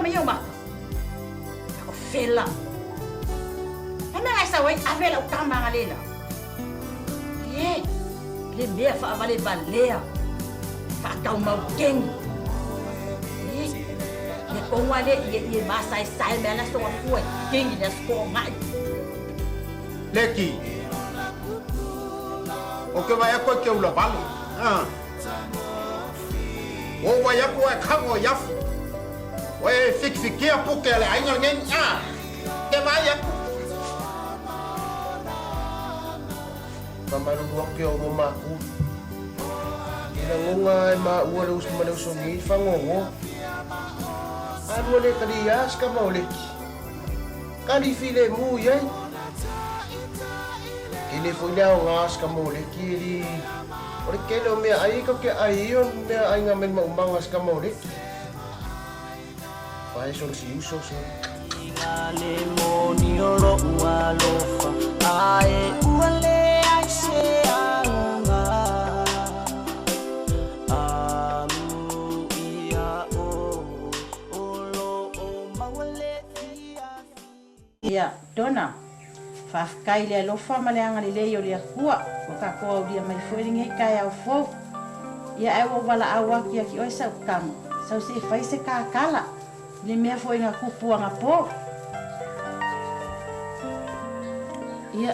mai ou maka. A o fela. Le mea e sau ai ave lau tama nga lela. E, le mea faavalevalea, faataumau keni. E, le konga le ie ie masaesae mai le aso gafua e keni le aso toagai. Leki, o ke vaai aku e ke ula vale. Ah. O vai aku e kago i afu. O e fikifikia puke a le aiga lenei. Ah. Ke vaai aku. Famalulu atu ke o maku. I lagoga e maua le uso ma le usogi i fagogo. Alua le kali ia se kama o leki. Kali filemu i ai. Tele foi le aoga o se kama o leki e li o le kele o mea ai ka ke ai o mea ai nga men maumaga se kama o leki. Fae so si uso so. Ia, Donna, faafetai i le alofa ma le agalelei o le Akua ua tatou aulia mai foi lenei taeao fou. Ia, ae ua ou valaau atu ia te oe sau tama, sau se i fai se kakala i le mea foi na tupu anapo. Ia,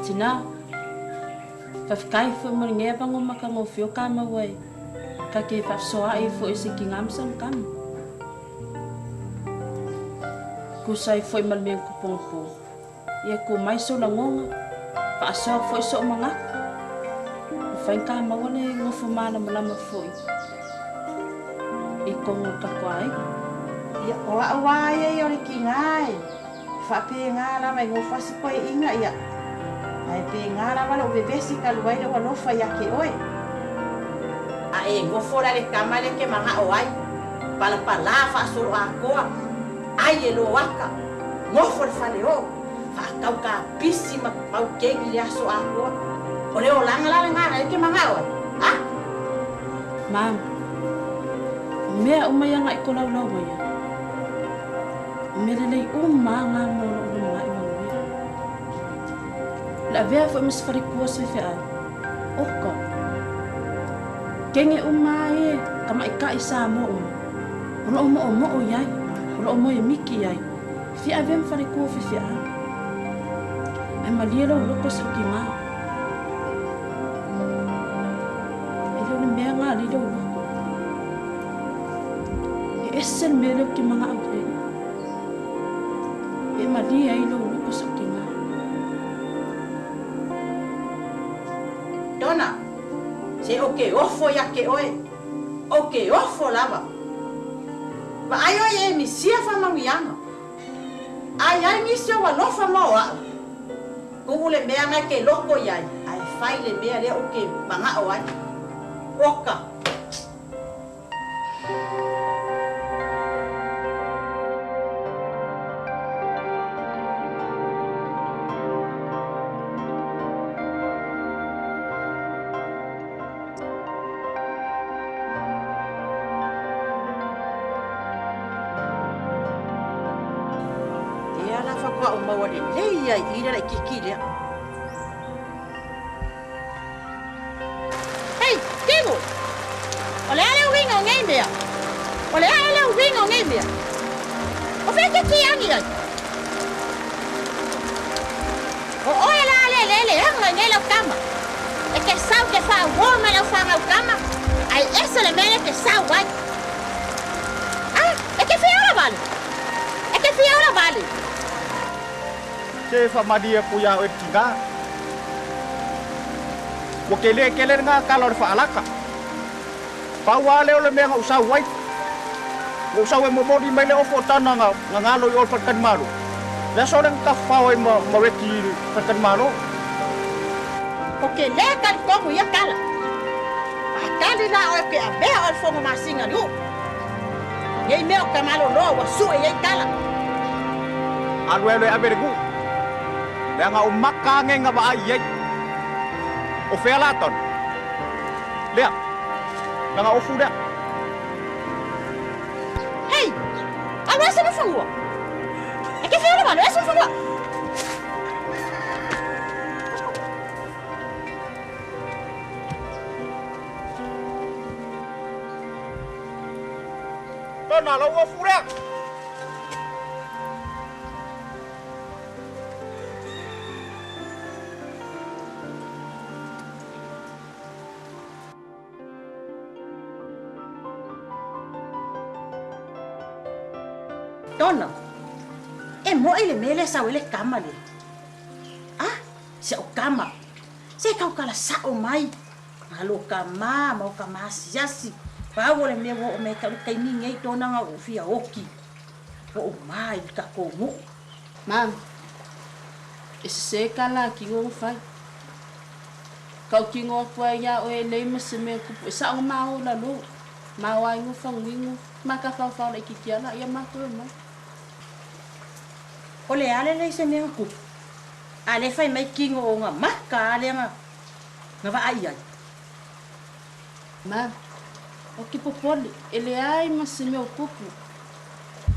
tinā, faafetai foi mo lenei avanoa matagofie o ka maua e ka ke faasoaai foi i se kina ma sana tama. Tusa ai foi ma le mea na tupu anapo. Ia tu mai sou lagona, faasoa foi sou manatu. Ua fai na maua le nofo malamalama foi i totonu o le tatou aiga. Ia, o a'u a ia ia o le kina e faapena lava e nofo asi toeaiina ia, ae pena lava lou vevesi talu ai lou alofa ia te oe. A e nofo la le tama lea e te mana'o ai, palapala faasolo atoa, ai e loaka, nofo le fale oo, faatau kapisi ma paukeni i le aso atoa. O le olaga la lena lea e te mana'o ai, a? Mama, o mea uma ia na i kolaulau mai ai, o mea lelei uma lava na mo lou lumanai manuia. Le avea foi ma se faletua se faifeau, oka. Kege uma lava e ka maʻitaʻi Samoa uma, o loo moʻomoʻo i ai, o loo moe miki i ai, fia avea ma faletua faifeau. Ae malie lou loto e sa'u tigā. E le o le mea lena alii lou loto. E ese le mea lea ou te manao i ai. E malie ai lou loto sa'u tigā. Donna, se ou ke ofo ia te oe, ou ke ofo lava. Vaai oe e misia faamanuiaga. A i ai nisi ou alofa mo a'u, tuu le mea na e ke loko i ai, ae fai le mea lea ou te mana'o ai. Oka. Lea la faatoa ou maua lelei ai i i le laitiiti lea. Hei, Tino! O le a le uiga o nei mea? O le a le uiga o nei mea? O fea e te tiagi ai? O oe la le le leaga i nei lau tama. E te sau te faauō mai lau fanau tama, ae ese le mea lea e te sau ai. A, e te fia ola vale? E te fia ola vale? Se faamalie aku iā oe le tigā. Ua kele tele lena tala o le faalata. Pau lava lea o le mea na ou sau ai. Ua ou sau e momoli mai le ofo o tana na galo i o i le faletalimalo. Le aso lea na tafafao ai ma Reti i le faletalimalo. O ke lē talitonu ia tala. A tali la oe ke avea oe le fono masina liuʻu. Nei mea o Tamaloloa ua sue i ai tala. Alu alu e ave le nuu. Leaga o maka age na vaai i ai. O fea la tonu? Lea. Lana ofu lea. Hei! Alu ese ma fanua. E ke whio alu ese ma fanua. Tona lau ofu lea. Tona, e mo'i le mea lea sau ai le kama lea. A, si au kama. Se kau kala sa'o mai. Malo kama, ma o kama asiasi. Pau o le mea ua oo mai ia te au i le taimi nei, tona ga ou fia oki. Ua ou ma i le tatou nu'u. Mama, e sesē ka la kino ua fai. Kau kino aku ai iā ʻoe e lei ma se mea kupu e saʻo ma o lalo, ma o aiga o Faguigo, ma ka whaowhao laʻikiki ala ia makou e omai. O le a le lei se mea na kupu, a le fai mai kino o na maka a lea na vaai ai. Ma, o ke popole, e leai ma se mea o kupu,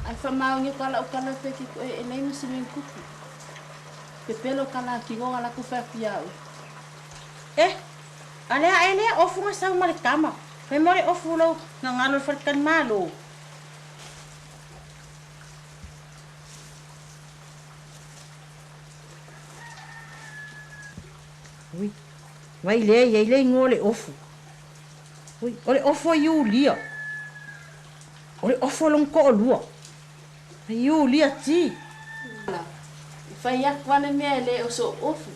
ae whamaongi o ka lau kala pe ke koe e lei ma se mea kupu. Pepelo ka la kino nga lakou fai aku iā ʻoe. Eh, a le aʻe lea ofu nga sau ma le kama, fai mo le ofu lou nga ngalo le faletali malo. Ui, vai lea i ai le igoa o le ofu. Ui, o le ofu o Iulia. O le ofu o lona toʻalua. Iulia Ti. Ala, i fai aku a le mea e le o soʻu ofu.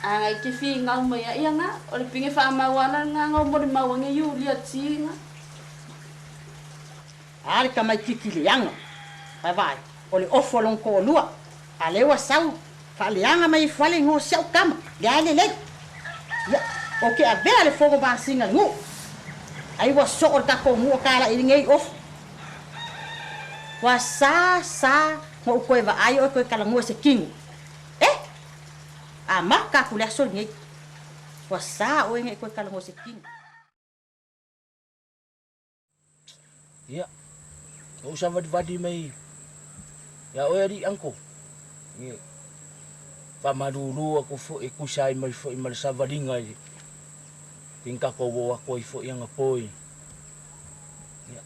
A ngai ke figau mai a ia nga, o le pinge whaamau ala nga ngau mo le mauange Iulia Ti nga. A le tamaititi leaga, vaevae, o le ofu o lona toalua, a lea ua sau, faaleaga mai ifo ai le igoa o si au tama, lea e lelei. Ia, ou te avea le fono masina nuu, ai ua soo le tatou nuu o tala i lenei ofu. Ua sa sa na ou toe vaai oe toe talanoa i se kino. Eh! A maka aku i le aso lenei. Ua sa oe nei toe talanoa i se kino. Ia, na ou savalivali mai ia oe alii uncle. Ia, faamalulu aku foi e tusa ai mai foi ma le savaliga i le taimi tatou o atu ai foi anapo i ia,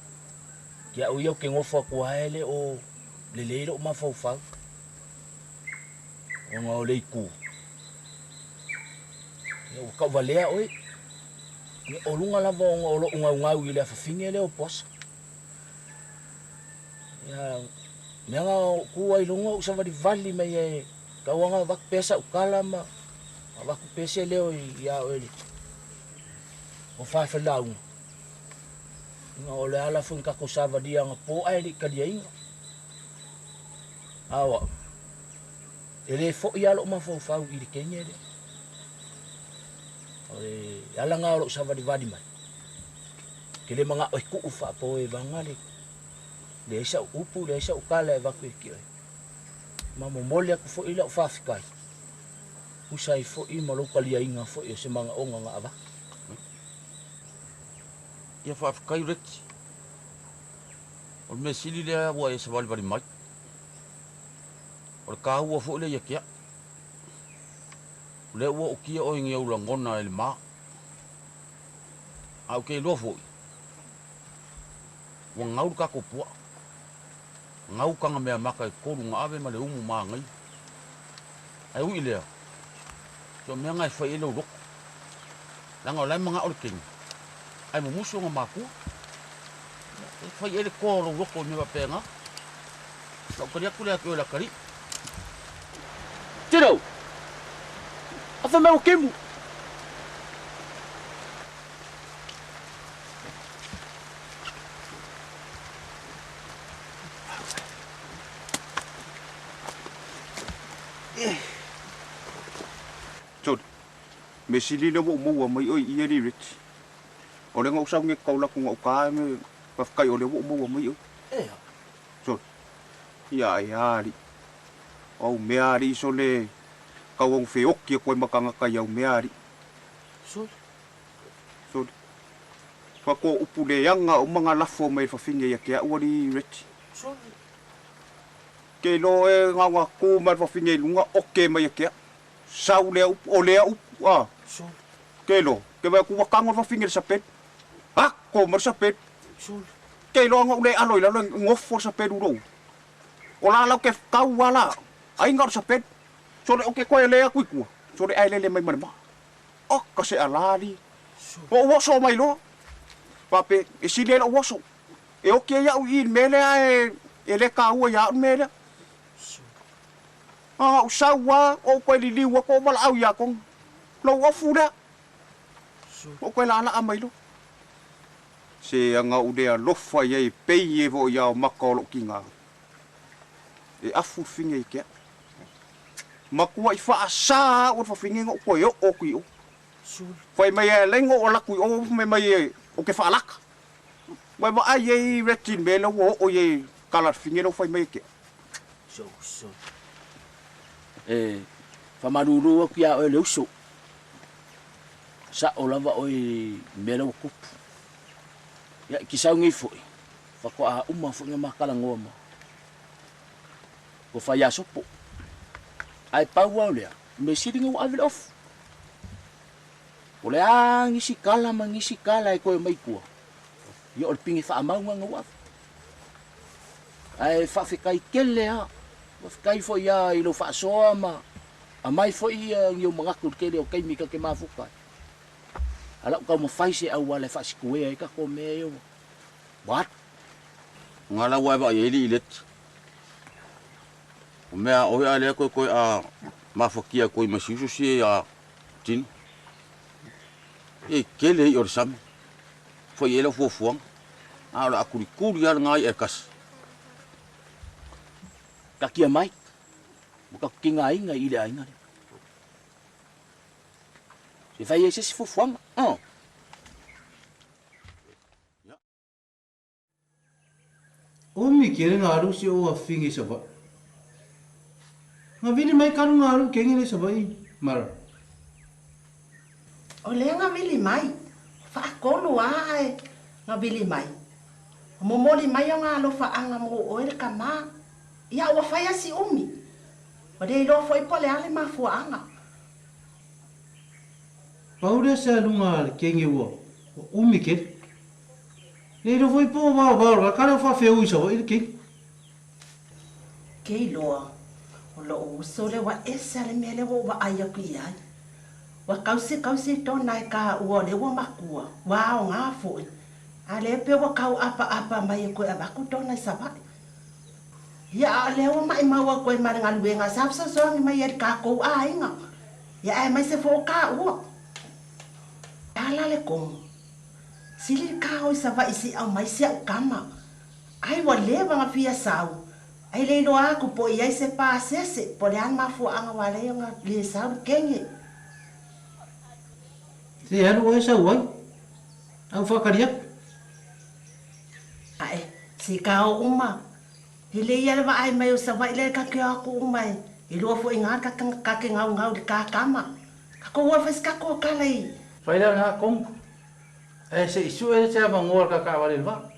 ia au ia ou te nofo atu lava e le o lelei lou mafaufau ona o le itu, ia ua tauvalea oe. O luga lava ona o loʻu gaugau i le afafine lea o Poasa. Ia, mea na ou tu ai i luga ou savalivali mai ai tau lava avatu pea sau tala ma avatu pea se leo ia oe o faafelauna. Ina o le ala foi na tatou savalia anapo ae le i taliaina. A o au, e le foi lava lou mafaufau i le teine lea. O le ala lena o lou savalivali mai, ou te le manao e tuu faapoevaga le leai sau upu, leai sau tala e avatu ia te oe. Ma momoli atu foi lau faafetai, tusa ai foi ma lou taliaiga foi o se manaoga na avatu. Ia faafetai Reti. O le mea sili lea ua e savalivali mai. O le taua foi lea ia te au. O lea ua ootia oe i ou lagona e le ma. A ou te iloa foi, ua gau le tatou puaa. Gau taga meamata e tolu na ave ma le umu manaia. Ae ui i lea, so o mea na e fai ai lou loto. Leaga o la e manao le teine, ae mumusu ona matua. E fai ai le toa o lou loto i mea faapena. Na ou tali atu lea ia te oe Latalii. Tino! Afa mai ua kemu! Sorry. Mea sili lea ua ou maua mai oe i i alii Rich. O lea na ou sau nei kau latou gauta me faafetai o lea ua ou maua mai oe. Ea. Sorry. Ia e alii. O au mea alii sole kau au feoki atu ai ma tagata i au mea alii. Sorry. Sorry. Faatoa upu leaga uma na lafo mai e le fafine ia te au alii Rich. Ke iloa oe gaoga ku mai le fafine i luga oke mai e kea. Sau lea upu, o lea upu, a. Ke iloa, ke vaai atu ua tago le fafine i le sapelu. Ako mai le sapelu. Ke iloa na ou le alo i lalo e nofo le sapelu i lou. O la lau ke kau a la, aiga o le sapelu. Sole oke koe le atu i tua, sole ae lele mai ma le maa. Oka se alali. Ua ou oso mai loa. Faapea, e sili ai lou oso. E oki ai au i i le mea lea ae e le taua ia au le mea lea. A ou sau lava, ou toe liliu atu ou valaau ia Tonu. Lou ofu lea. Ou toe laalaa mai loa. Se aga ou le alofa i ai e pei ai foi ia maka o lou tiga. E afu le fine i ke au. Matuai faasa au e le fafine na ou toe oo atu i o. Fai mai e alai na ou alu atu i o fai mai ou te faalata. Ua e vaai ai Reggie i le mea lea ua oo i ai i kala le fine lea ua fai mai e ke au. E faamalulu atu ia oe le uso. Sao lava oe i le mea lea ua tupu. Ia, i kisau nei foi, faatoa uma foi ona ma talanoa ma ua fai asopo. Ae pau lava o lea, o mea sili ona ua ave le ofu. O le a nisi kala ma nisi kala e toe mai i tua, ia o le pine faamau lena na ua ave. Ae faafetai tele lava, faafetai foi lava i lou faasoa ma aumai foi ni ou manatu i le tele o taimi ta te mafuta ai. A o lau taumafai se auala e faasikuea ai tatou mea ia ua alu. Nga la ua e vaai ai le ileti. O mea a oe a lea koe koe a mafatia atu ai ma si uso sie ia Tino. E tele i'a o le sami. Fai ai lau fuafuaga. A o le a kulikuli lava lena i'a e tasi. Takia mai, ua tatou tigaina i le aiga lea. Se fai ai se isi fuafuaga. Oh. Umi kele nga alu si o afingi Savaii. Nga vili mai kalu nga alu kenge le Savaii, mara. O lea nga vili mai, faatolu a ae nga vili mai. O momoli mai o nga alofaanga mo oe le kama. Ia ua fai a si umi. Ua le iloa foi po o le a le mafuaaga. Pau lea se aluga a le kenge ua umi kele. Le iloa foi po o vaovao le ka leo faafeui i Savaii le kenge. Ke iloa, o lou uso lea ua ese a le mea lea ua ou vaai aku i ai. Ua kausikausi tona e ka ua o lea ua makua, ua aoga foi, a lea pei ua kauapaapa mai e koe avatu tona i Savaii. Ia, a o lea ua maʻimau aku ai ma le galuega sa fesoasoani mai ai i le kakou aiga, ia aemaise foi o kaua. Ala le komu. Sili le kao i Savaii se i aumai si a'u kama. Ai ua leva ona fia sau, ai le iloa aku po o i ai se pasese po o le a le mafuaaga ua ala ai ona le sau le kenge. Se alu oe sau ai, a ua faakali atu. Ae, se kao uma. E lei ia le vaai mai o Savaii lea ka ke o aku uma e lua foi nga ka ke ngaungau i le kakama. Ka ko ua fai se kako kala i. Fai lea nga kong, ae se i sue se avanoa le kakaavale i le vaa.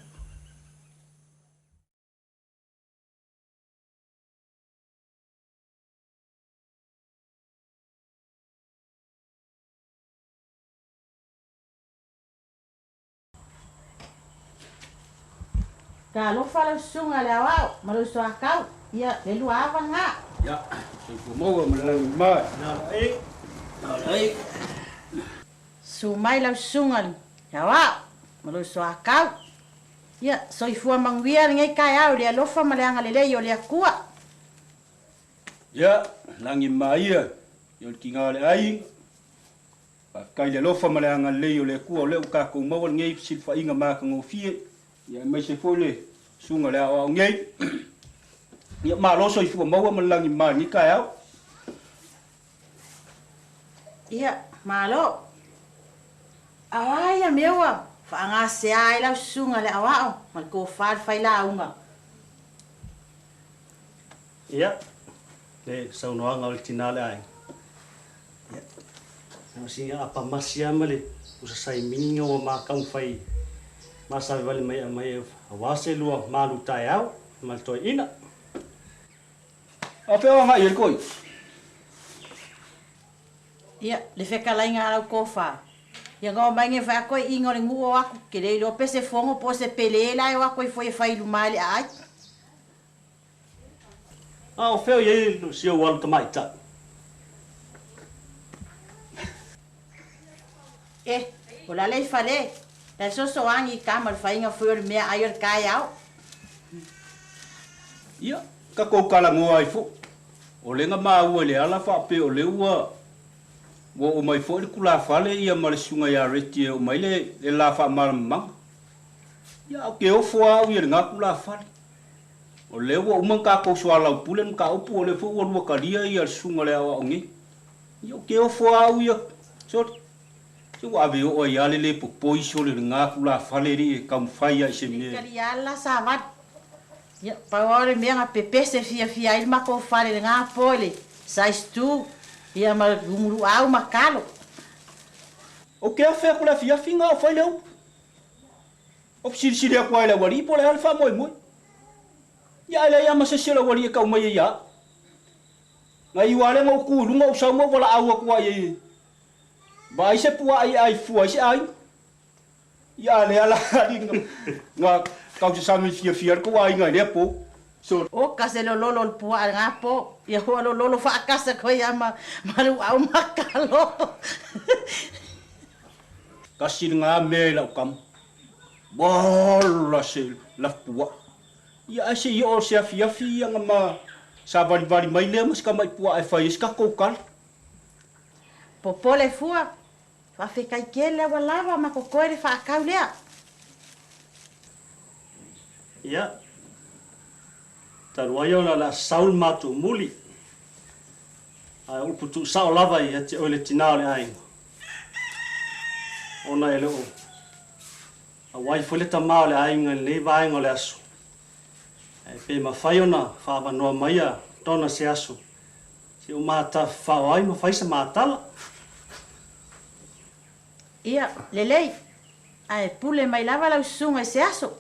Talofa lau susuga le aoao ma lou soakau, ia le lua ava nga. Ia, soifua maua ma le lagi mai. Nalai, nalai. Susu mai lau susuga le aoao ma lou soakau, ia soifua manuia lenei taeao i le alofa ma le agalelei o le Atua. Ia, lagi maia i o le tiga o le aiga. Faafetai i le alofa ma le agalelei o le Atua o lea ua tatou maua lenei fesilafaiga matagofie, ia aemaise foi le susuga i le aoao nei. Ia malo soifua maua ma le lagi mama i lenei taeao. Ia, malo. A o a ia mea ua faagasea ai lau susuga i le aoao ma le tofa i le failauga? Ia, le saunoaga o le tina o le aiga. Ia, na o sina apamasi lava ma le pusa saimini ua ma taumafai ma savevale mai e aumai aua se lua malu taeao. ma le toeaina. A o fea o agai i ai le toeaina? Ia, le fetalaiga a lau tofa, ia na omai nei fai atu ai iga o le nuu o atu, ke le iloa pe se fono po o se pele la e o atu ai foi e fai i luma e le aai. A o fea o i ai si ou alo tamaitai? E, o la le i fale, la e sosoagi i kama o le faiga foi o le meaai o le taeao. Ia, tatou talanoa ai foi. O lea na maua i le ala faapea o lea ua ua oo mai foi le tulafale ia ma le susuga ia Reti e oo mai le le la faamalamalamaga. Ia, ae ou te ofo lava au ia i lena tulafale. O lea ua uma ona tatou soalaupule le mataupu, o lea foi ua lua talia ia le susuga i le aoao nei. Ia, ou te ofo lava au ia, sole. Se ua ave oo ai lava le le popoi sole o lena tulafale e le i taumafai lava i se mea. Tali lava le la savali. Ia, pau lava o le mea na pepese fiafia ai le matou fale i lena po i le size two, ia ma le gumuluau ma talo. Ou te afe atu i le afiafi na o fai le upu. Ou fesilisili atu lava i le aualii po o le a le faamoemoe. Ia ae leai lava ma se isi o le aualii e tau mai ai ia au. Na iu lava lea na ou tu i luga ou sau ma ou valaau atu ai e vaai se puaa e ai fua ai se aiga. Ia a lea la alii na tausasami fiafia le tou aiga i lea po. So. O kase lololo o le puaa i lena po. Ia ua lololo faakasa koe ia ma luau ma kalo. Kasi lena mea i lau tama. Ola se lafupuaa. Ia ae se i oo se afiafi ia na ma savalivali mai lea ma si tamai puaa e fai ai se tatou kala. Popole fua, faafetai tele ua lava ma totoe le faatau lea. Ia, talu ai ona o le a sau le matou muli, ae o upu tuusao lava ia te oe le tina o le aiga, ona e le o auai foi le tama o le aiga i lenei vaega o le aso, ae pe mafai ona faaavanoa mai a Donna se aso se i o matafafao ai ma fai se matala. Ia, lelei, ae pule mai lava lau susuga i se aso.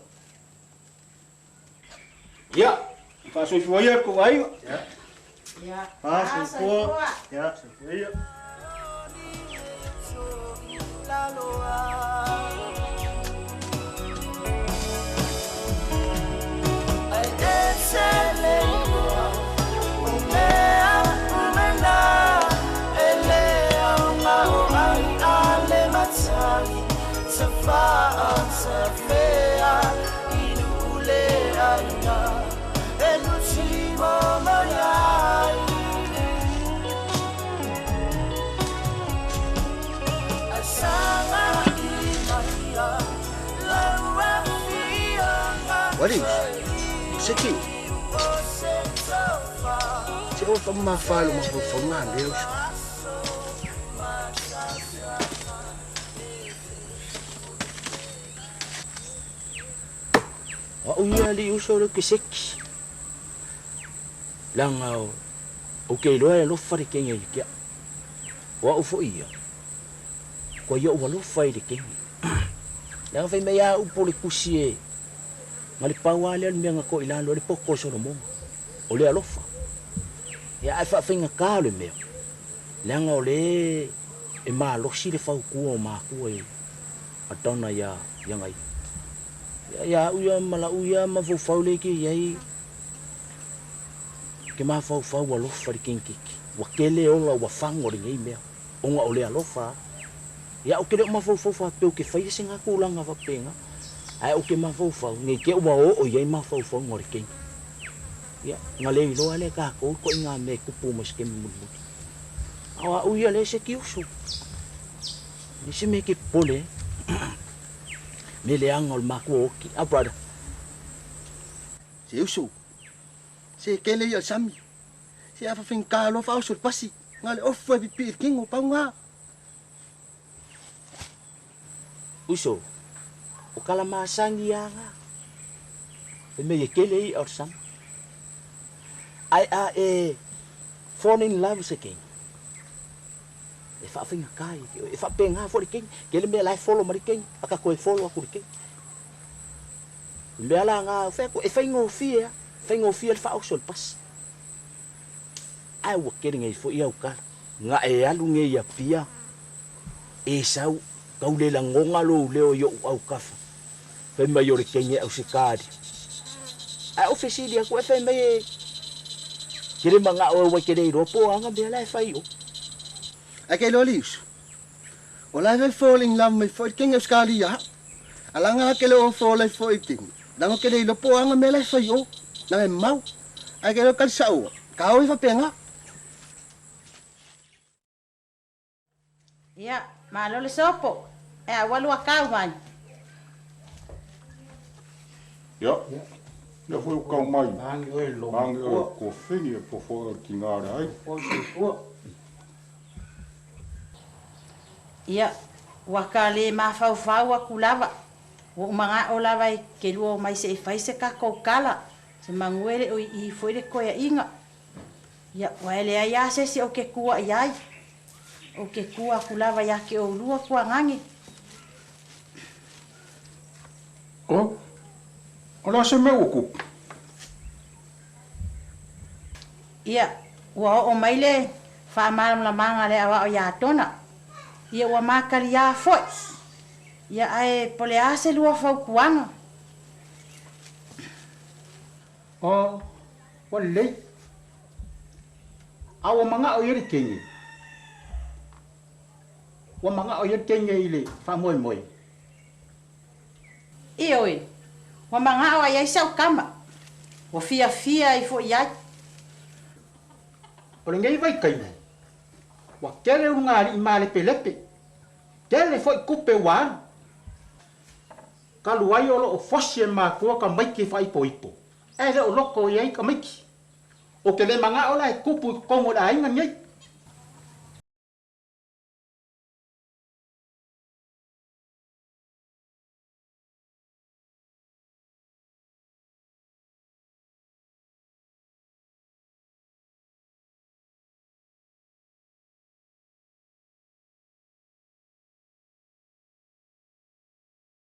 Ia, faasoifua ia le tou aiga. Ia, faasoifua. Ia, soifua ia. What is? Seki. Se o whamawhalo mafaufauga a lea uso. O au ia alii uso le keseki. Leaga ou te iloa e alofa le kege i ke au. O au foi ia, kua ia ou alofa i le kege. Leaga fai mai a upu o le tusi e na le pau lava lea o le mea na toa i lalo ai le poto o Solomona, o le alofa. Ia ae faafaigata o le mea, leaga o le e malosi le fautua o matua i Adona ia ia Gaia. Ia ia au ia ma lau ia mafaufau lea ke i ai, ke mafaufau alofa i le kenikiki. Ua tele ola ua fago lenei mea, ona o le alofa a. Ia ou te le o mafaufau faapea ou te faia se ga tulaga faapena, ae ou te mafaufau nei te ua oo i ai mafaufauga o le keni. Ia, na le iloa lea e tatou ituaiga mea e tupu mai se taimi mulimuli. A o au ia lea se tiusu. E leai se mea e te popole ai. Mea leaga o le matua oti. Ah brother. Se uso, se kele ia o le sami, se afa faigata loa faaoso i le pasi, na o le ofu e pipii i le kino, pau na. Uso, o Kalamasagi a nga. Fai mai e kele i'a o le sami. Ae a e fall in love se keni, e faafaigata ia te oe. E faapena foi le keni, tele mea la e follow mai le keni, a ka toe follow atu i le keni. O le mea la na, fai atu, e faigofie a. Faigofie le faaoso o le pasi. Ae ua kele nei foi au kala. Na e alu nei i Apia, e sau, tau le lagona lou leo i o'u aukafa, fai mai o le kenge Ausetalia. Ae ou fesili atu, ae fai mai e kele mana'o e ua e te le iloa po o a na mea la e fai i o. Ae ke iloa liusu, o la e fai fall in love mai foi le kenge Ausetalia. Alaga a ke le o fall ai foi i le kenge, leaga ke le iloa po o a na mea la e fai i o, leaga e mau. Ae ke iloa kali sa'o, ka o ia faapena. Ia, malo le sopo. E a ua lua kau mai. Ia, lea foi ua kau mai. Maangi oe lo Maangi oe kofini e po foi o le tiga o le aiga. Ia, ua ka le mafaufau aku lava. Ua ou mana'o lava e ke lua omai se'i fai se takou tala, se manu e le o i i foi le koea'iga. Ia, ua e leai lava se isi ou te tua i ai. Ou te tua atu lava iā te oulua tuagage. O, o le a se mea ua tupu? Ia, ua oo mai le faamalamalamaga a le aoao iā Tona. Ia, ua mataliā foi. Ia, ae po o le a se lua fautuaga? O, ua lelei. A ua mana'o i ai le kenge? Ua mana'o i ai le kenge i le faamoemoe? Ioe, ua mana'o a i ai sa'u tama. Ua fiafia ai foi i ai. O lenei vaitaimi, ua tele ulugalii malepelepe, tele foi tupe ua alu. Talu ai o lo o fosi e matua tamaiti e faaipoipo, ae le o loto i ai tamaiti. Ou te le manao la e tupu i totonu o le aiga lenei.